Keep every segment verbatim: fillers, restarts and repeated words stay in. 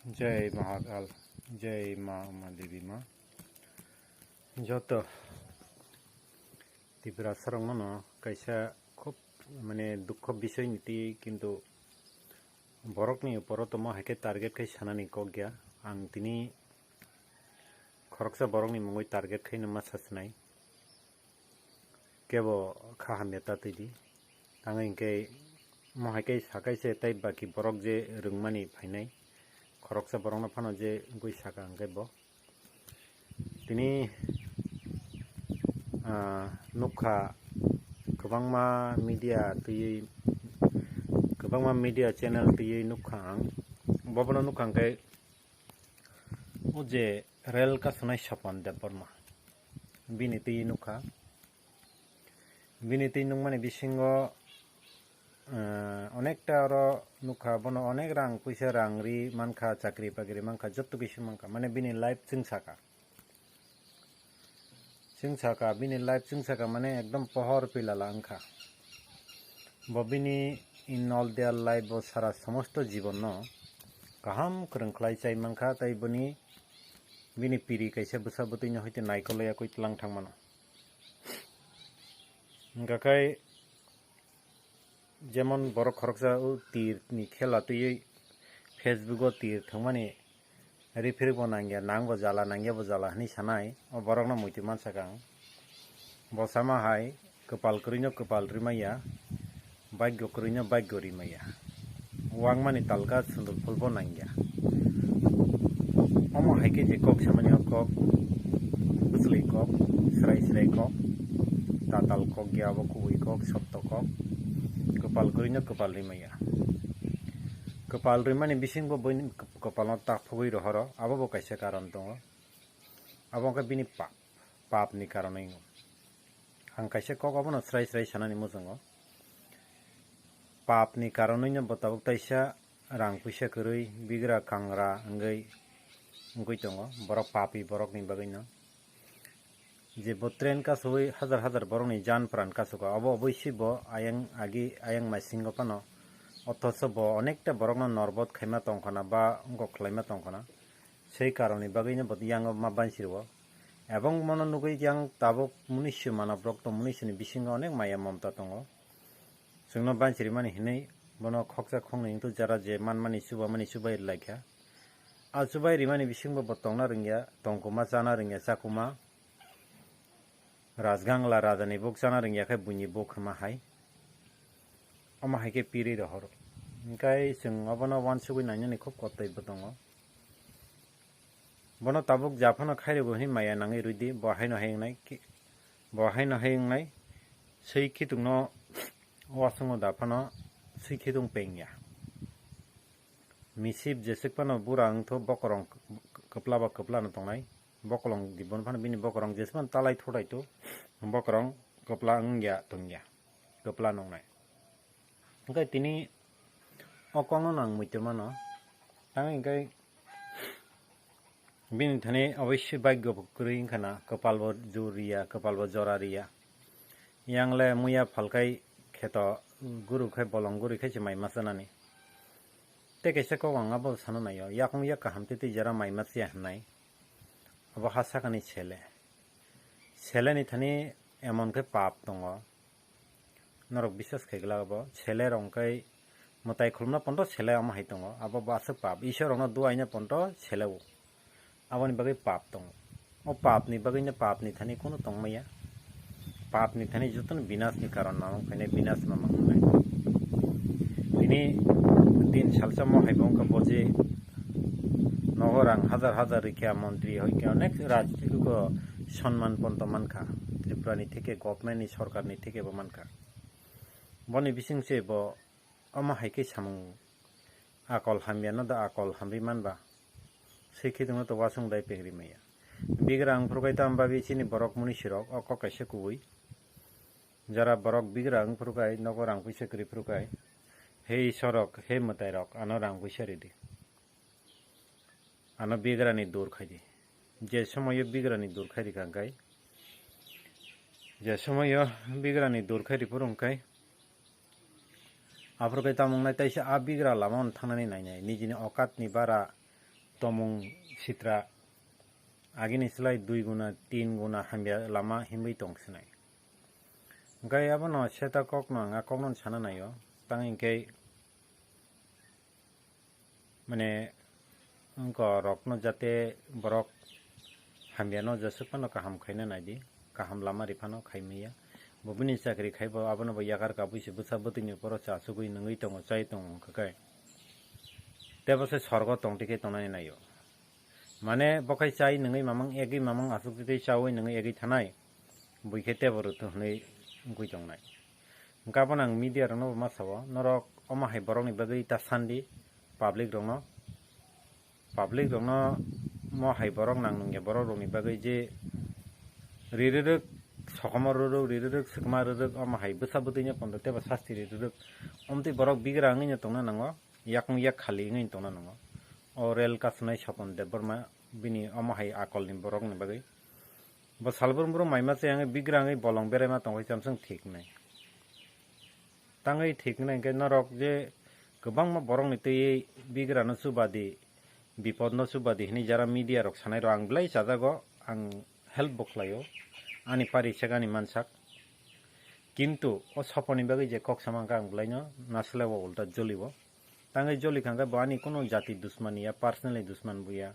Jai Mahakal, Jai Ma Uma Devi Ma. Joto Tiprasarokno no kaisa khub mane dukho bisoi ni twi, kintu borokni uporo tomo hai khe target khai sanani kok ya. Ang tini khoroksa borokni mungwi target khaino ma sachinai. Kebo kha hamya ta twi di. Tangwi hinkhe mo hai khe sakai se tei baki borok je rwngmani phainai. Khoroksa borokno phano je wngwi saka hinkhe bo. Tini, ah, nukha kwbangma media twiwi, kwbangma media channel twiwi nukha ang. Bobono nukha hinkhe o je rel kasonai Sopan Debbarma, bini twi nukha. Bini twi nukmani bisingo, eh, onekta oro nukha, bono onek rang puisa rang ri mankha, chakri bakri mankha, joto kisu mankha, mane bini life chwngsaka. Chwngsaka, bini life chwngsaka mane ekdom pohor pilala wngkha. Bo bini in all their life, bo sara somosto jibonno kaham kwrwng khlai chai mankha, tei boni, bini piri kaisa bwsa bwtwino hoite naikolya kwi tlang thangmano. Hwnkha khe jemon borok khoroksa o tir ni khela twiwi Facebook o tir thwngmani riphirik bo nangya, nang bo jala, nangya bo jala hwnwi sanai, o borokno muitu mansakha ang. Bo sama hai kwpal kwrwino kwpal rimaya, bagyo kwrwino bagyo rimaya. Wangmani talka sundul phulbo nangya. Omo hai khe je kok samani o kok, bwchwlwi kok, srai srai kok, tatal kok ya, abo kubui kok, sotto kok, kwpal kwrwino kwpal rimaya. Kwpal rimani bisingbo buini kwpalno takhugwi rohoro, abo bo kaisa karon tongo. Abo wngkha bini pap, papni karonwi wngo. Ang kaisa kok abono srai srai sanani muchungo. Papni karonwino bo tabuk taisa rang puisa kwrwi, bigra kangra wngwi, wngwi tongo. Borok papi borokni bagwino. Je bo train kasowi hajar hajar borokni jan pran kasoka, obo oboisi bo ayang agi, ayang maisingo phano. Othocho bo onekta borokno norbot khaima tongkhana ba wngkok khlaima tongkhana. Sei karoni bagwino bo yango ma bansirwo. Ebong mono nugwi yang tabuk munisyo manobrok tong, munisyo ni bisingo onek maya momta tongo. Chwngno banchirimani hinwi bono khoksa khoknwi wngtwi jara je manmani chubamani chubai rwlaikha. A chubai rimani bisingbo bo tongna rwngya, tongkuma chana rwngya, chakuma. Rajgangla rajani buk chana rwngya khe buini buk hwnma hai. Omo hai khe piri rohoro. Hwnkhe chwng obono uansugwi nainani khub kottoi bo tongo. Bono tabuk japhano khairokbo hinwi maya nangwi rwdi, bo haino hai wngnai ki-, bo haino hai wngnai, swi khitungno uasungo da phano swi khitung pengya. Misip jeswk phano bura wngtho bokorong k-, k-, kwpla ba kwplano tongnai, bokolong di bono phano bini bokorong jeswk phano talai thotai to bokorong kwpla wngya tongya, kwpla nongnai. Hwnkhe tini o kokno nang muitu mano. Tang hwnkhe bini thani oboisoi bhagyo bo kwrwi wngkha na, kwpal bo jor riya, kwpal bo jora riya. Yang le muya phalkai kheto guru khai bolong guri khai se mai ma chanani. Tei kaisa kok ang abo sano naio, yakung yak kaham tei tei jora mai ma chiya hwnai. Abo ha sakani sele. Seleni thani emon khe pap tongo. Norok biswas khai glak abo. Sele rok hwnkhe mwtai khulumna ponto sele omo hai tongo. Abo bo aswk pap. Isor rokno duaina ponto sele o. Aboni bagwi pap tongo. O papni bagwino papni thani kunu tongmaya. Papni thani jotono binasni karon mamang phainai, binas mamang wngnai. Tini tin salsa mo hai bo wngkha bo je nogo rang hajar hajar rikha, montri hoikhe onek rajnitiko sonman ponto mankha. Tripurani theke, governmentni, sorkarni theke bo mankha. Boni bising se bo omo hai khe samung akol hamya no da akol hamri manba. Swi khitungno to wasung dai pegri maya. Bigra wngphuru kai tamo bagwi chini borok munisirok o kok kaisa kubui. Jara borok bigra wngphuru kai nogo rang puisa kwrwi phuru kai. He Isorok, he mwtairok, ano rang puisa ridi. Ano bigrani dur khaidi. Je somoyo bigrani dur khai rikha hwnkhe, je somoyo bigrani dur khai riphuru hwnkhe, aphuru khe tamo wngnai taisa a bigra lama-o thangnani nainai, nijini okatni bara tomung sitra agini slai dui guna, tin guna hamya lama himwi tong sinai. Hwnkhe abono seta kokno ang a kokno sana naio, tang hinkhe mane wngko rokno jate borok hamyano jeswk phano kaham khaina naidi, kaham lama ri phano khaimaya. Bo bini chakri khaibo abono bo yakar kabui se bwsa bwtwini borok se achugwi nungwi tongo, chai tongo hwnkhe. Tebo se sorgo tongtwi khe tongnani naio. Mane bokhai chai nungwi mamang egwi mamang aswk twi chaui nungwi egwi thanai. Buikhe tebo rwthu hwnwi wngwi tongnai. Hwnkhe abono ang media rokno bo ma sao, norok omo hai borokni bagwi ta sandi public rokno. Public rokno mo hai borok nang nungya borok rokni bagwi je rirwrwk sokomo rwrwk, rirwrwk swkma rwrwk, omo hai bwsa bwtwino pondo tebo sasti rirwrwk. Omtwi borok bigra wngwino tongna nango, yakung yak khali wngwino tongna nango. O rel kasnai Sopon Debbarma bini omo hai akolni borokni bagwi. Bo salbrum brum maima se ang bigra wngwi bolong beraima tongwi chamsung thik nai. Tangwi thik nai hwnkhe norok je kwbangma borokni twiwi bigrano chubadi, bipodno chubadi hwnwi jara media rok sanai rok ang belai chajago, ang help bo khlaio, ani pari sek ani mansak. Kintu o Soponni bagwi je kok sama hwnkhe ang belaino nasilao ulta jolio. Tangwi joli kha hwnkhe bo ani kunu jati dusmani ya personally dusman buya.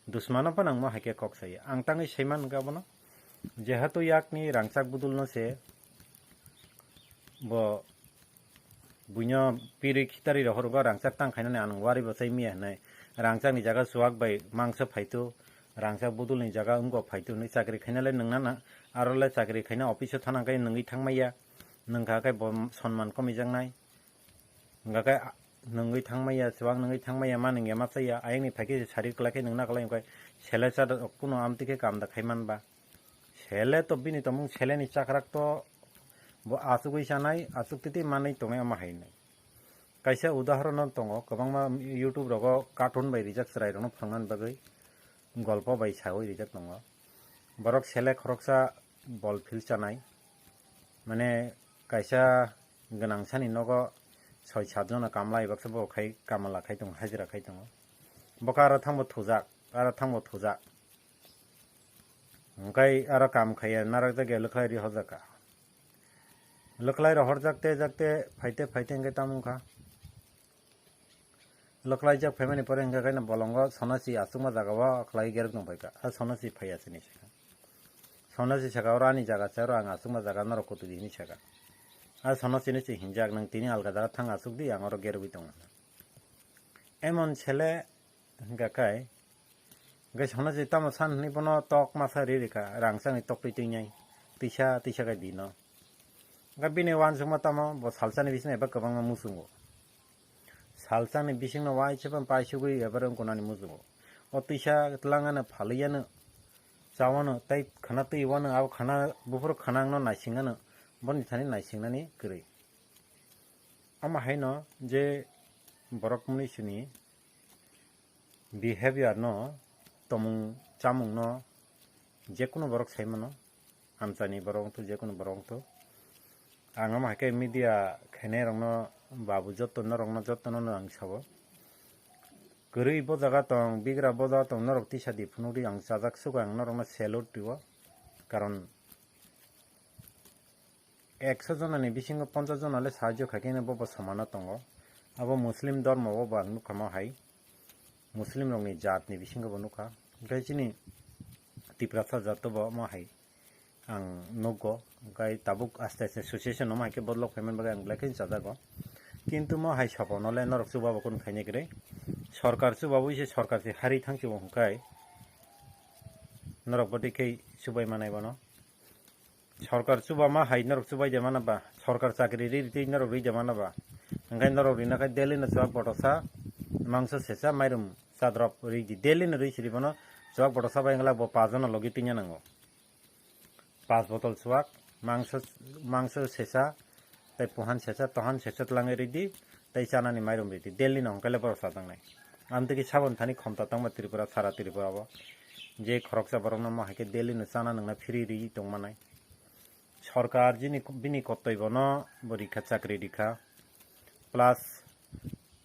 Dusmano phano ang mo hai khe kok sayo. Ang tangwi saiman hwnkhe abono. Jehetu yakni rangchak budulno se bo buino piri khitari rohorgo rangchak tang khainani ang wari bo sai miya hinai. Rangchakni jaga chuwak bai mangso phaitu, rangchak budulni jaga wngkok phaitu hinwi chakri khainalai nungna na, arole chakri khaina office-o thana khe nungwi thangmaya. Nungkha khe bo sonman komijaknai. Hingkha khe a-, nungwi thangmaya, chuwak nungwi thangmaya, ma nungya ma chaya, ayangni phaikhe sari kwlai khe nungna kwlai, hingkha sele cha da, kuno amtwi khe kam da khai man ba. Sele to bini tongmung seleni chakrak to bo achugwi chanai, achuk titi manwi tongnai omo hai hinwi. Kaisa udahoron no tongo, kwbangma YouTube rogo cartoon bai rijak chwrai rokno phwrwngna bagwi, golpo bai sawi rijak tongo. Borok sele khoroksa bol phil chanai, mane kaisa gwnang sani nogo soi sat jona kamla bai baksa bo khai kamala khai tongo, hajira khai tongo. Bo khe aro thangbo thujak, aro thangbo thujak. Hwnkhe aro kam khaiya narak jagya lwkhlai ri horjak kha. Lwkhlai rok horjak te jak te phaite phaite hwnkhe tamo wngkha. Lwkhlaijak phaimani pore hwnkhe khe bolongo Sonasi achukma jagao khlai gerek tong phaikha. A Sonasi phaiya sini sakha. Sonasi sakha, "Oro ani jaga se, oro ang achukma jaga norok kutudi," hinwi sakha. A Sonasi ni se hinjak, "Nwng tini alga jaga thang achuk di, ang oro gerwi tongo." Emon sele hwnkha khe, hwnkhe Sonasi tamo san hwnwi bono tok masa ri rikha, rangchakni tok twi twi nai, twisa twisa khe dino. Hwnkhe bini uansukma tamo bo salsani bisingo eba kwbangma muchungo. Salsani bisingno uaisa phano paisugwi ebar wngkha nani muchungo. O twisa twlangano phalwi ano chawano tei khana twi wano abo khana buphuru khana wngno naisingano boni thani naisingnani kwrwi. Omo haino je borok mwnwi sini behavior no, tomung chamung no, jekunu borok sai mano, amchaini borok wngthu, jekunu borok wngthu. Ang omo hai khe media khainai rokno, babu joto norokno, jotono no ang sabo. Kwrwi bo jaga tong, bigra bo jaga tong, norok tisa di phunukdi, ang chajak sugo, ang norokno salute rio. Karon ekso jonani bisingo ponchas jona le sahajyo khaikhe bobo somano tongo. Abo Muslim dhormo o bo ang nukha mo hai. Muslim rokni jatni bisingo bo nukha. Hwnkhe chini Tiprasa jat o bo mo hai ang nukgo. Hwnkhe tabuk aste aste situation no mo hai khe bodolok phaimani bagwi ang belai kheno chajago. Kintu mo hai sopono le norok chuba bo kunu khainai kwrwi. Sorkar chuba bo se sorkar se hari thang chubo hwnkhe norok bo tei khe chubai manai bono. Sorkar chuba ma hai norok chubai de mana ba, sorkar chakri ri ri tei norok ri de mana ba. Hwnkhe norok rina khe daily no chuak botosa, mangso sesa, mairum chadrop ri di. Daily no ri siri bono chuak botosa bai wngla bo pajono logi twinya nango. Pas botol chuak, mangso, mangso sesa, tei puhan sesa, tohan sesa twlangwi ridi, tei chanani mairum ridi, daily no hwnkhe le borok chajaknai. Amtwkhe saboni thani khomta tongma Tripura, sara Tripura o. Je khoroksa borokno mo hai khe daily no chana nungna free ri tongmanai. Sorkar jini, bini kottoi bono bo rikha, chakri rikha. Plus,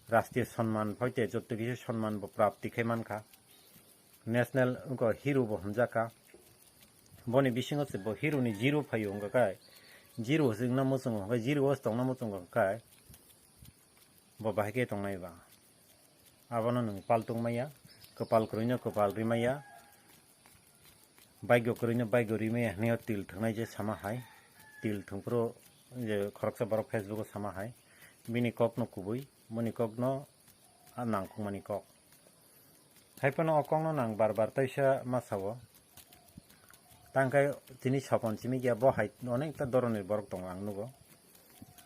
rashtriya sonman, hoite jotto kisi sonman bo prapti khai mankha. national wngkha hero bo hwnjak kha. Boni bisingo se bo hero ni zero phaio wngkha khe, zero se wngna muchungo hwnkhe, zero o se tongna muchungo hwnkhe, bo bahai khe tongnai ba. Abono nwng paltung maya, kwpal kwrwino kwpal rimaya, baigyo kwrwino baigyo rimaya hwnwi o til thwngnai je sama hai, til thwngphuru je khoroksa borok Facebook o sama hai, bini kokno kubui, boni kokno a nangkukmani kok. Hai phano o kokno nang bar bar taisa ma sao. Tangkhe tini sopon simi gya bo hai onekta doronni borok tongo ang nugo.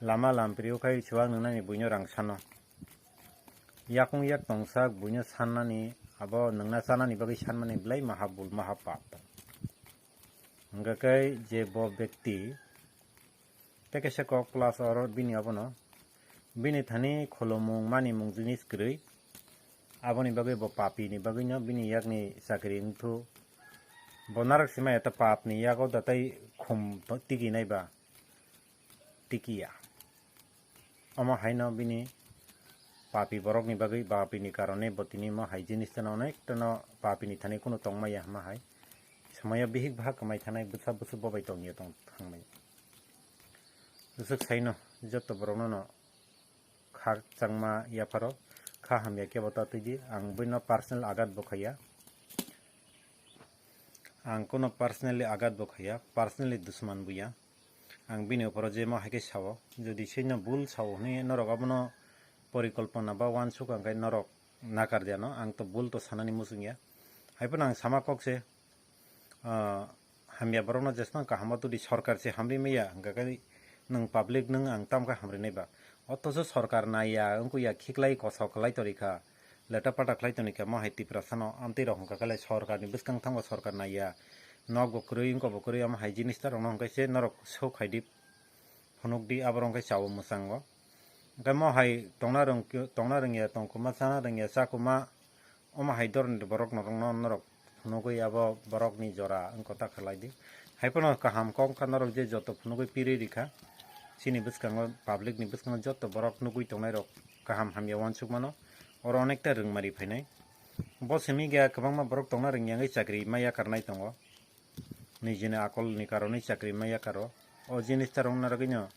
Lama lamprio khai chuwak nungnani buino rang sano. Yakung yak tongsak buino sannani abo nungna chanani bagwi sanmani belai maha bul maha pap tong. Hwnkha khe je bo bekti tei kaisa kok plus oro bini obono bini thani khulumung manimung jinis kwrwi. Aboni bagwi bo papi ni bagwino bini yakni chakri wngthu. Bo narwk sima eta pap ni yago da tei khum tigi nai ba tikiya. Omo haino bini papi borokni bagwi, papi ni karone bo tini mo hai jinis tano onek tano papi ni thani kunu tongmaya hama hai. Somoyo bihik bahak kwmai thanai bwsa bwswk bo bai tongya tong thangmani. Bwswk saino joto borokno no kha changma yapharo kha hamya kebo ta twi di, ang buino personal agat bo khaiya. Ang kuno personally agat bo khaiya, personally dusman buya. Ang bini uphoro je mo hai khe sao, jodi seino bul sao hwnwi norok abono porikolpona ba uansuk ang khe norok nakar di ano, ang to bul to sanani muchung ya. Hai phano ang sama kok se, ah, hamya borokno jesmang kaham o tudi sorkar se hamri maya, hwnkha khe nwng public nwng ang tam khe hamri nai ba. Othocho sorkar naiya, wngkha ya khiklai kosok khlai tori kha. Leta pata khlai toni kha, mo hai Tiprasa no amtwi rok hwnkha khe lai sorkar ni bwskang thango sorkar naiya. Nok bo kwrwi, wngkha bo kwrwi, omo hai jinis ta rok no hwnkhe se norok so khai di, phunuk di, abo rok hwnkhe chawo mwchango. Hwnkhe mo hai tongna rwng, tongna rwngya, tongkuma, chana rwngya, chakuma, omo hai doron borok norok no norok phunugwi abo borok ni jora wngkha ta khlai di. Hai phano kaham kok wngkha norok je joto phunugwi pirwi rikha. Chini bwskango, public ni bwskango joto borok nugwi tongnai rok kaham hamya uansuk mano. Oro onekta rwngmari phainai. Bo simi gaya kwbangma borok tongna rwngya wngwi chakri ma yakarnai tongo. Nijini akolni karonwi chakri ma yakaro. O jinis ta rwngna rwgwino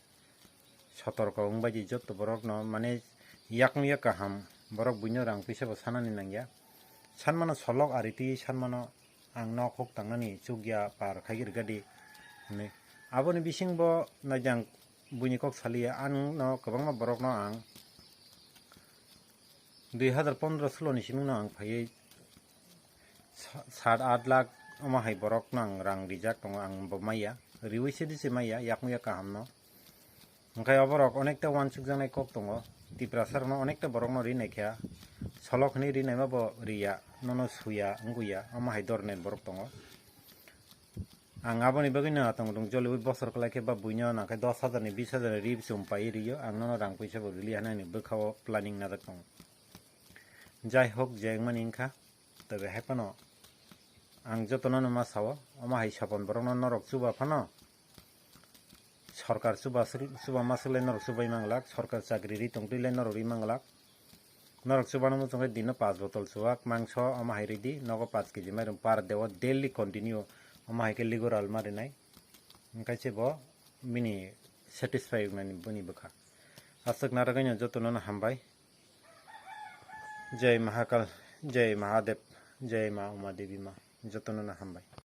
sotorko wngbai di joto borokno, mane, yakung yak kaham borok buino rang puisa bo sanani nangya. Sanmano solok ari twi sanmano ang nok huk tangnani chukya par khai rwgadi hwnwi. Aboni bisingbo naijang buini kok saliya, ang no kwbangma borokno ang dui hazar pondro sulo ni simi no ang phaiwi sa-, sat at lakh omo hai borok no ang rang rijak tongo, ang bo maya, riwi se di se maya, yakung yak kaham no. Hwnkhe oborok onekta uansukjaknai kok tongo, Tiprasa rokno onekta borokno ri naikha, solok hwnwi ri naima bo riya, nono suya, wngya, omo hai doronni borok tongo. Ang aboni bagwino atong rung joliui bosor kwlai khe ba buino nangkhe dos hajar ni, bis hajar ni ri chum pai rio, ang nono rang puisa bo rili hwnwi ani bwkhao planning najak tongo. Jai hok, je wngmani wngkha, tobe hai phano ang jotono no ma sao, omo hai sopon borokno norok chuba phano, sorkar chuba swk-, chuba ma swk lai norok chubai manglak, sorkar chakri ri tong twi lai norok ri manglak. Norok chubano muchungkhe dino paanch botol chuwak mangso, omo hai ridi, nogo paanch kg mairum per day o daily continue, omo hai khe ligur alma rinai. Hwnkhe se bo bini satisfy wngnani bini bwkha. Aswk narwgwino jotono no hambai. Jai Mahakal, Jai Mahadev, Jai Ma Uma Devi Ma, jotono no hambai.